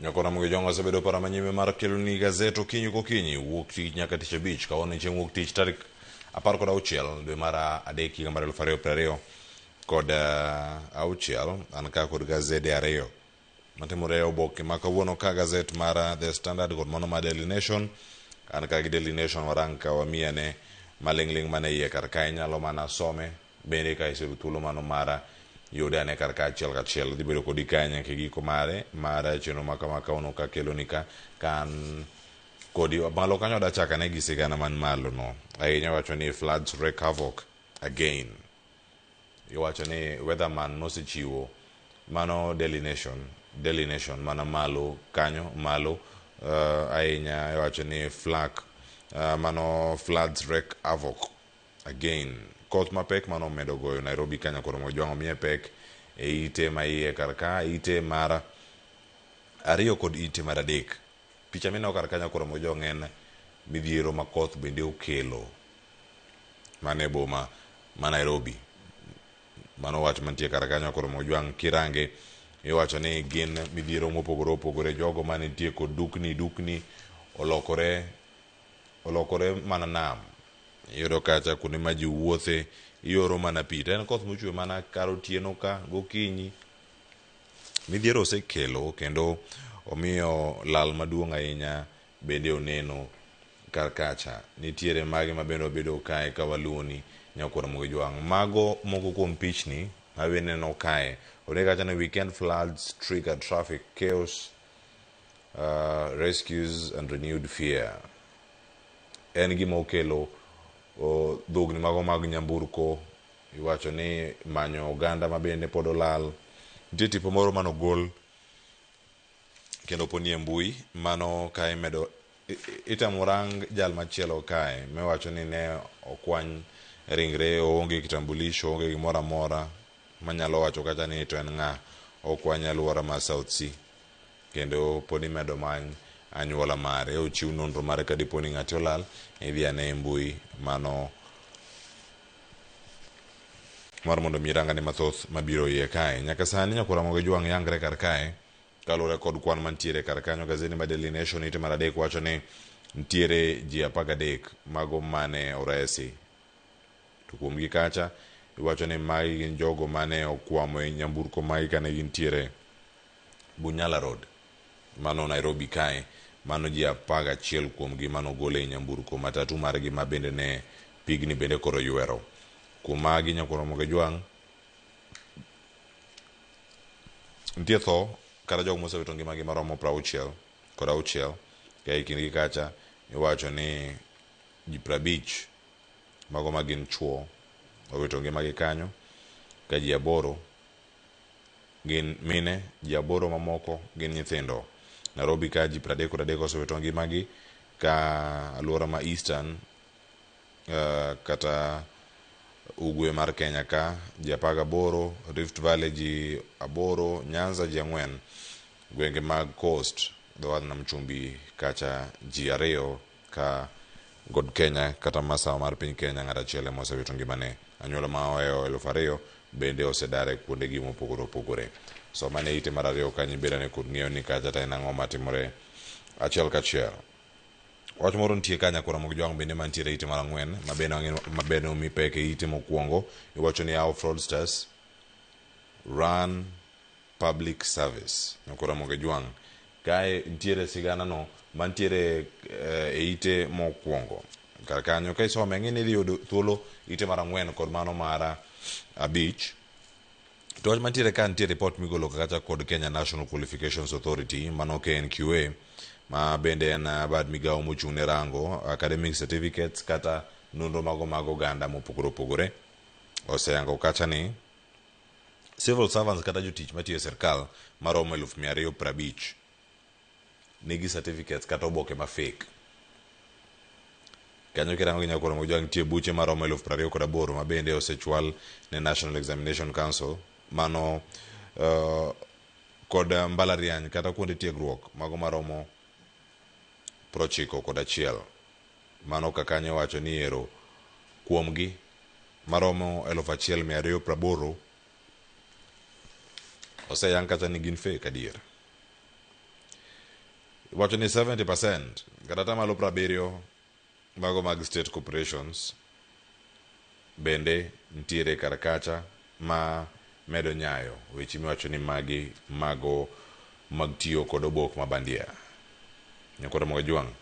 Nyakora Mugijong osebedo paro manyime mar keloni gazet okinyi kokinyi wuok tich nyaka tich abich kawuono en chieng' wuok tich tarik 16 dwe mar adek higa mar 2026 an ka kod gazede ariyo matimore e oboke ma kawuono ka gazet mar The Standard kod mano mar Daily Nation. An ka gi Daily Nation warang ka wamiyane maling'ling' mane iye kar ka inyalo mana some bende ka iseyudo thuolo mano mar yude ane kar ka achiel kachiel. Dhi bedo kodi kae nyaka e giko mare mar chenro ma kama kawuono ka keloni ka ka an kodi malo kanyo dachak ane gi sigana man malo no ahinya wacho ni floods wreak havoc again. Iwacho ni weatherman nosechiwo mano Daily Nation, Daily Nation mana malo kanyo malo ahinya iwacho ni flak mano floods wreak havoc again. Koth mapek mano omedo goyo Nairobi ka nyakoro Mojwang' omiye pek e ite ma iye kar ka ite mar ariyo kod ite mar adek. Picha mineno kar ka nyakoro Mojwang' en midhiero ma koth bende okelo mana e boma ma Nairobi. Mano wach mantie kar kanyo koro Mojwang' kirange iwacho ni gin midhiero mopogore opogore jogo manitie kod dukni dukni olokore olokore mana nam. Iyudo kacha kuonde ma ji wuothe ioro mana pi to en koth mochwe mana kar otieno ka gokinyi. Midhiero osekelo kendo omiyo lal maduong' ahinya bende oneno kar kacha. Nitiere mage ma bende wabedo kae ka waluwoni nyakwar Mugijwang'. Mago moko kuom pichni ma wineno kae. Ondik kacha ni weekend floods trigger traffic chaos, rescues and renewed fear. En gima okelo dhogni mago mag nyamburko iwacho ni manyo oganda ma bende pod olal. Nitie tipo moro manogol kendo poni e mbui mano ka imedo itemo rang jal machielo kae miwacho ni ne okwany ringre oonge kitambulisho oonge gimoro amora manyalo wacho kata ni to en ng'a okwany aluora ma South C kendo pod imedo many anyuola mare ochiw nonro mare ka dipo ni ng'ati olal idhi ane e mbui mano mar mondo mi irangane mathoth mabiro iye kae. Nyaka sani nyakwar Ramogi Jwang' yangre kar kae kaluwore kod kwan mantiere kar kanyo. Gazeti mar Daily Nation ite mar adek wacho ni nitiere ji 13 mago mane oresi. To kuomgi kacha iwacho ni magi gin jogo mane okwamo e nyamburko magi kane gintiere Bunyala Road mano Nairobi kae. Mano ji 11 kuomgi mane ogol e nyamburko matatu margi ma bende ne pigni bende koro ywero. Kuom magi nyakwar Ramogi Jwang' nitie tho kata jogo mosewito ngimagi maromo 66 ka e kindgi kacha iwacho ni ji 50 mago ma gin chuo owito ngimagi kanyo ka ji aboro gin mine, ji aboro mamoko gin nyithindo. Nairobi ka ji 33 osewito ngimagi ka aluora ma Eastern kata ugwe mar Kenya ka ji 18, Rift Valley ji aboro, Nyanza ji ang'wen, gwenge mag Coast, dho wath nam chumbi kacha ji ariyo ka God Kenya kata masawa mar piny Kenya ng'at achiel ema osewito ngimane. Anyuola ma ohewo 2000 bende osedar e kuondegi mopogore opogore. Som ane ite mar ariyo kanyo ibed ane kod ng'eyo ni kacha to en ang'o matimore achiel kachiel. Wach moro nitie ka nyakwar Ramogi Jwang' bende mantiere ite mar ang'wen ma bende omi pek e ite mokwongo. Iwacho ni how fraudsters run public service. Nyakwar Ramogi Jwang' kae nitiere sigana no mantiere e ite mokwongo. Kar kanyo ka isome ing'e ni idhi yudo thuolo ite mar ang'wen kod mano mar abich. To wach mantiere ka nitie report migolo kacha kod Kenya National Qualifications Authority mano KNQA ma bende en bad migawo mochung' ne rango academic certificates kata nonro mago mag oganda mopogore opogore oseyango kacha ni civil servants kata jotich matiyo e sirkal maromo 250,000 nigi certificates kata oboke ma fake. Kanyo kirango gi nyakwar Ramogi Jwang' nitie buche maromo 28,000 ma bende osechwal ne National Examination Council mano kod mbalariany kata kuonde tiegruok mago maromo 91. Mano ka kanyo iwacho ni ero kuomgi maromo 1280 oseyang kacha ni gin fake adier. Iwacho ni 70% kata atamalo 70 mago mag state corporations bende nitiere kar kacha ma medo nyayo weche miwacho ni magi mago mag tiyo kod obok ma bandia. Nyakwar Mogajwang',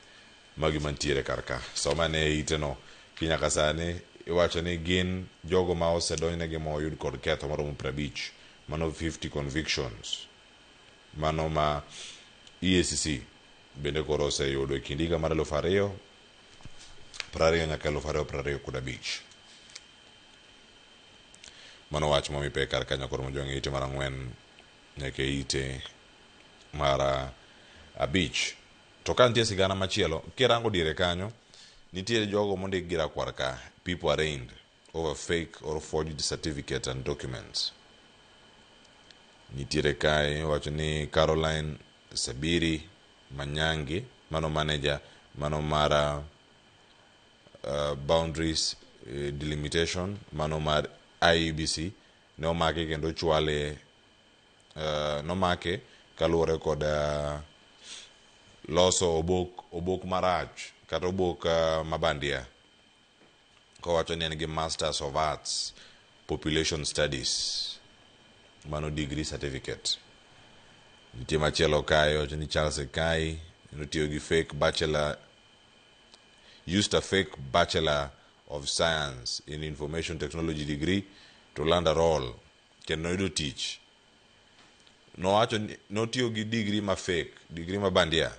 magi mantiere kar ka. Som ane e iteno ki nyaka sani iwacho ni gin jogo ma osedonjnegi ma oyud kod ketho maromo 50, mano 50 convictions. Mano ma EACC bende koro oseyudo e kind higa mar 2020 nyaka 2025. Mano wach momi pek kar kanyo koro mojwang' e ite mar 4 nyaka e ite mar 5. To ka nitie sigana machielo, kirango diere kanyo, nitie jogo mondik gi rakwar ka, people arraigned over fake or forged certificate and documents. Nitiere kae iwacho ni Caroline Sabiri Manyangi, mano manager, mano mar boundaries delimitation, mano mar IEBC, ne omake kendo ochwale, nomake kaluwore kod loso obok marach kata obok mabandia, kowacho ni en gi Masters of Arts Population Studies, mano degree certificate. Nitie machielo kae wacho ni Charles Ekai notiyo gi fake bachelor, used a fake Bachelor of Science in Information Technology degree to land a role, kendo noyudo tich. Nowacho ni notiyo gi degree ma fake, degree ma bandia,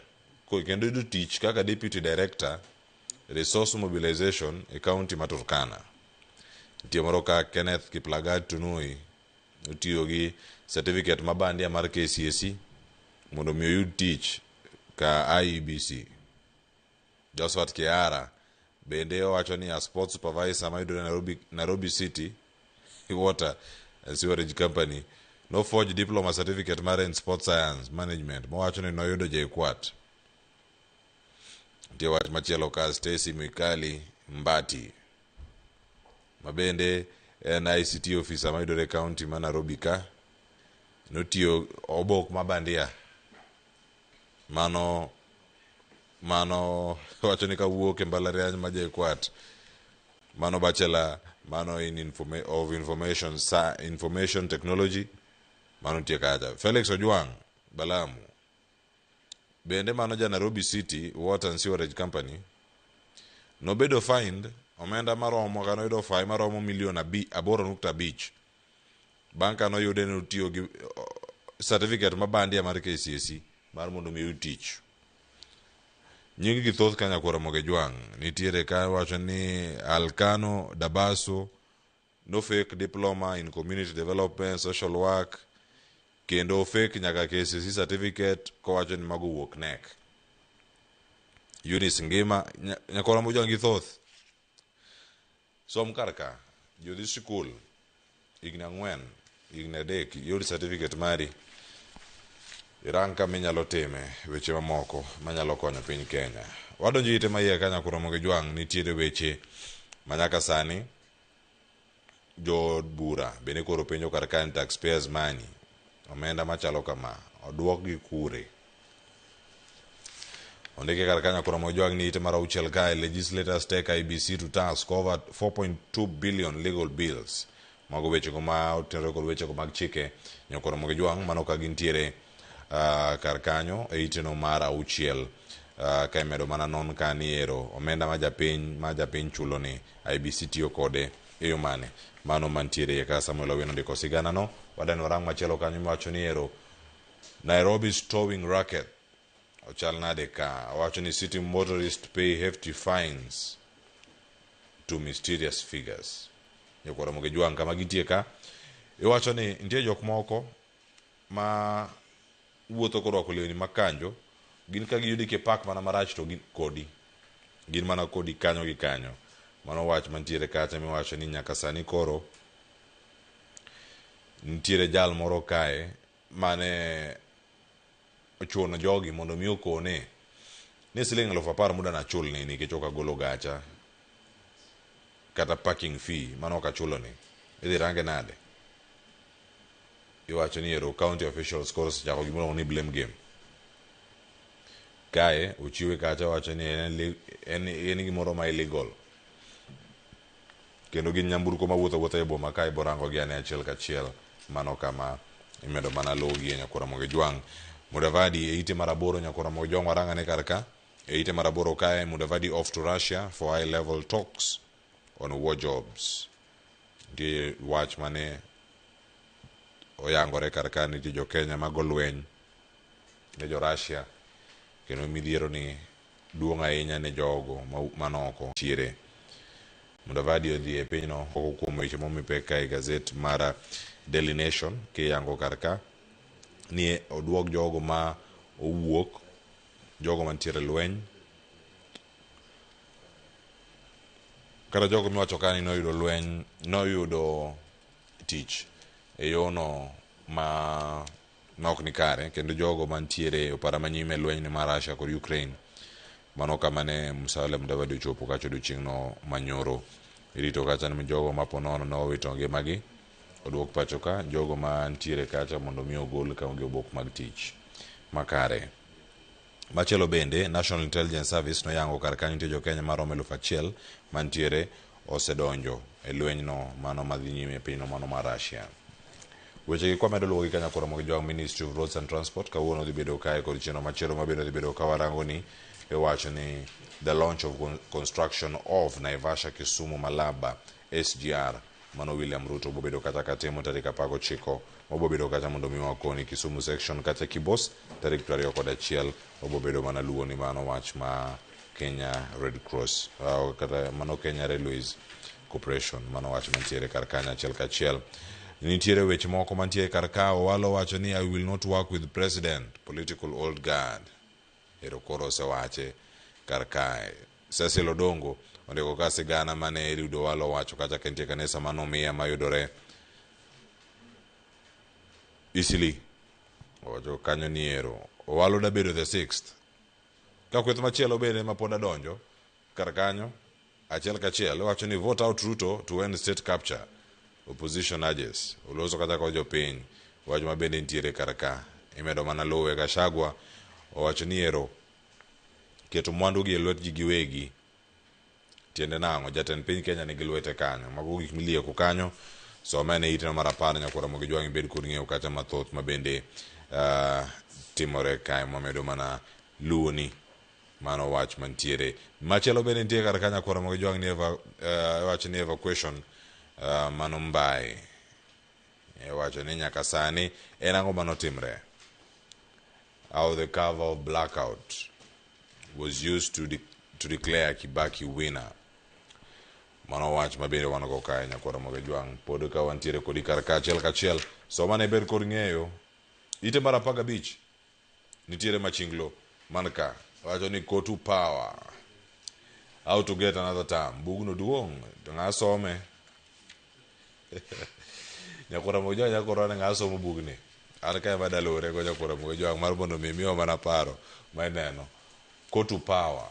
kendo yudo tich kaka deputy director resource mobilization e county ma Turkana. Nitie moro ka Kenneth Kiplagat Tunui otiyo gi certificate ma bandia mar KCSE mondo mi oyud tich ka IEBC. Josephat Kiara bende owacho ni a sports supervisor mayudore Nairobi City Water and Sewerage Company no forge diploma certificate mare in sports science management mowacho ni noyudo JKUAT. Nitie wach machielo ka Stacy Mwikali Mbati ma bende en ICT officer mayudore e county ma Nairobi ka notiyo obok ma bandia mano wacho ni kawuok e mbalariany ma JKUAT, mano bachelor mano in of information technology, mano nitie kacha. Felix Ojwang' Balamu bende mano ja Nairobi City Water and Sewerage Company nobedo fined omenda maromo kata noyudo fine maromo milion 8.5 bang' ka noyude ni otiyo gi certificate ma bandia mar KCSE mar mondo mi oyud tich. Nying gi thoth ka Nyakwar Ramogi Ojwang' nitiere ka wacho ni Alkano Dabaso no fake diploma in community development, social work, kendo fake nyaka KCSE certificate kowacho ni mago wuok NEC. Eunice Ngima, Nyakwar Ramogi Ojwang' gi thoth. Som kar ka, jodhi sikul higni 4, higni 3, iyud certificate mari, irang kama inyalo time weche mamoko manyalo konyo piny Kenya. Wadonjo ite maiye ka Nyakwar Ramogi Ojwang' nitiere weche manyaka sani jood bura bende koro penjo kar ka ni taxpayers money, omenda machalo kama oduok gi kure. Ondike kar ka Nyakwar Ramogi Ojwang' ni ite mar 6 kae, legislators take IEBC to task over 4.2 billion legal bills. Mago wechego ma otenore kod wechego mag chike Nyakwar Ramogi Ojwang' mano ka gintiere kar kanyo e iteno mar 6, ka imedo mana non ka ni ero omenda ma japiny chulo ni IEBC tiyo kode e yo mane. Mano mantiere ka Samuel Owino ondiko sigana no. Wadani warang machielo kanyo miwacho ni ero Nairobi's towing racket ochal nade ka owacho ni city motorist pay hefty fines to mysterious figures. Nyakwar Ramogi Ojwang' kama gintie ka iwacho ni nitie jok moko ma wuotho korwako lewni mag kanjo, gin ka giyudi kipak mana marach to gin kodi, gin mana kodi kanyo gi kanyo. Mano wach mantiere kacha miwacho ni nyaka sani koro nitiere jal moro kae mane ochuno jogi mondo mi okone ni siling 10,000 muda nachulni nikech ok agolo gacha kata parking fee mano ok achulo ni idhi range nade. Iwacho ni ero county officials koro osechako gimiluongo ni blame game. Kae ochiwe kacha wacho ni en gimoro ma illegal. Kendo gin nyamburko mawuotho awuotha e boma kae borango gi ane achiel kachiel mano kama imedo mana luwo gi e Nyakwar Ramogi Jwang'. Mudavadi e ite mar aboro Nyakwar Ramogi Jwang' warang'ane kar ka. E ite mar aboro kae Mudavadi off to Russia for high level talks on war jobs. Nitie wach mane oyangore kar ka nitie jo Kenya mago lweny ne jo Russia kendo midhiero ni duong' ahinya ne jogo manoko tiere. Mudavadi odhi e pinyno moko kuom weche momi pek ka e gazet mar Daily Nation kiyango kar ka ni oduok jogo ma owuok jogo mantiere lweny kata jogo miwacho ka ni noyudo lweny noyudo tich e yono ma ok ni kare kendo jogo mantiere opara manyime lweny mar Russia kod Ukraine mano kama ne Musalia Mudavadi ochopo kacha odiochieng'no manyoro. Irito kacha ni jogo ma ponono ne owito ngimagi oduok pacho ka jogo mantiere kacha mondo mi ogol ka onge obok mag tich makare. Machielo bende, National Intelligence Service noyango kar kanyo nitie jo-Kenya maromo 1000 mantiere osedonjo e lwenyno mano madhi nyime e pinyno mano mar Russia. Weche gi kwamedo luwogi ka Nyakwar Ramogi Jwang' Ministry of Roads and Transport kawuono dhi bedo kae kod chenro machielo mabende dhi bedo ka warango ni iwacho ni the launch of construction of Naivasha Kisumu Malaba SGR mano William Ruto bobedo kata katimo tarik 19 obobedo kata mondo mi wakoni Kisumu section kata Kibos tarik 21 obobedo mana luwo ni mano wach ma Kenya Red Cross kata mano Kenya Railways Corporation mano wach mantiere kar kanyo achiel kachiel. Nitiere weche moko mantiere kar ka Owalo wacho ni I will not work with president political old guard. Ero koro osewache kar kae. Cecil Odongo ondiko ka sigana mane Eliud Owalo owacho kacha ka entie kanisa manomiya mayudore Eastleigh. Owacho kanyo ni ero Owalo dabedo the sixth. Ka kweth machielo bende ma pod adonjo kar kanyo achiel kachiel iwacho ni vote out Ruto to end state capture. Opposition urges. Oloso kata kod jopiny. Wach ma bende nitiere kar ka. Imedo mana luwe Gachagua owacho ni ero keto mwandu gi e lwet ji giwegi tiende nang'o jatend piny Kenya nigi lwete kanyo mago gik milieko kanyo some ane iteno mar 10 Nyakwar Ramogi Jwang' ibed kod ng'eyo kacha mathoth ma bende timore kae mwamedo mana luwoni mano wach mantiere machielo bende nitie kar ka Nyakwar Ramogi Jwang' ni iwacho ni evacuation mano Mbae iwacho ni nyaka sani en ang'o manotimre. How the cover of blackout was used to declare Kibaki winner. Mano wach mabende wan go kae Nyakwar Ramogi Jwang' pod ka wantiere kodi kar ka achiel kachiel soma ne bed kod ng'eyo ite mar 15 nitiere machinglo man ka wacho ni Kotu power how to get another term bugno duong' to ng'a some Nyakwar Ramogi Jwang' nyakoro ni ng'a somo bugni an kae madalure go Nyakwar Ramogi Jwang' mar mondo mi miwa mana paro ma ineno Kotu power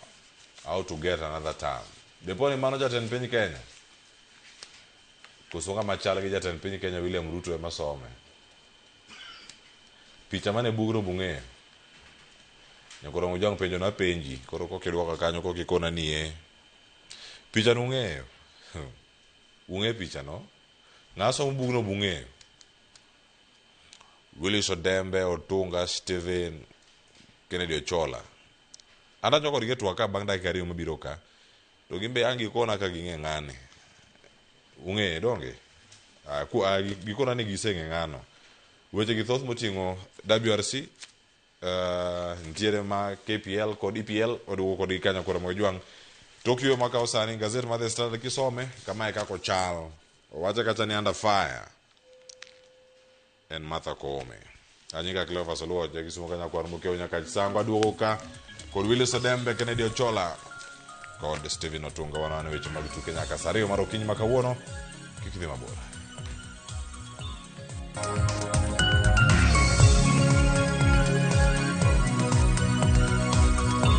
how to get another term dipo ni mano jatend piny Kenya koso ng'ama chal gi jatend piny Kenya William Ruto ema some picha mane bugno bung'eyo Nyakwar Ramogi Jwang' penjo napenji koro kokidwoka kanyo kokikona ni e picha no ung'eyo ung'e picha no ng'a somo bugno bung'eyo Willis Odembe Otunga Stephen Kennedy Ochola an acho kodgi e twak ka bang' dakika 2 mabiro ka to gin be ang' gikona ka ging'e ng'ane ung'eye donge gikona ni giseng'e ng'ano weche gi thoth moting'o WRC nitiere ma KPL kod EPL oduogo kodgi kanyo Nyakwar Ramogi Jwang' Tokyo makawo sani gazet mar The Standard kisome kamae kaka ochal owache kacha ni under fire en Martha Koome. Anyinga Cleophas Oluoch ja Kisumo ka Nyakwar Mokeo nyaka Sango aduogo ka kod Willis Odembe Kennedy Ochola kod Stephen Otunga wanwane weche mag tuke nyaka saa 2 mar okinyi ma kawuono kik idhi mabor.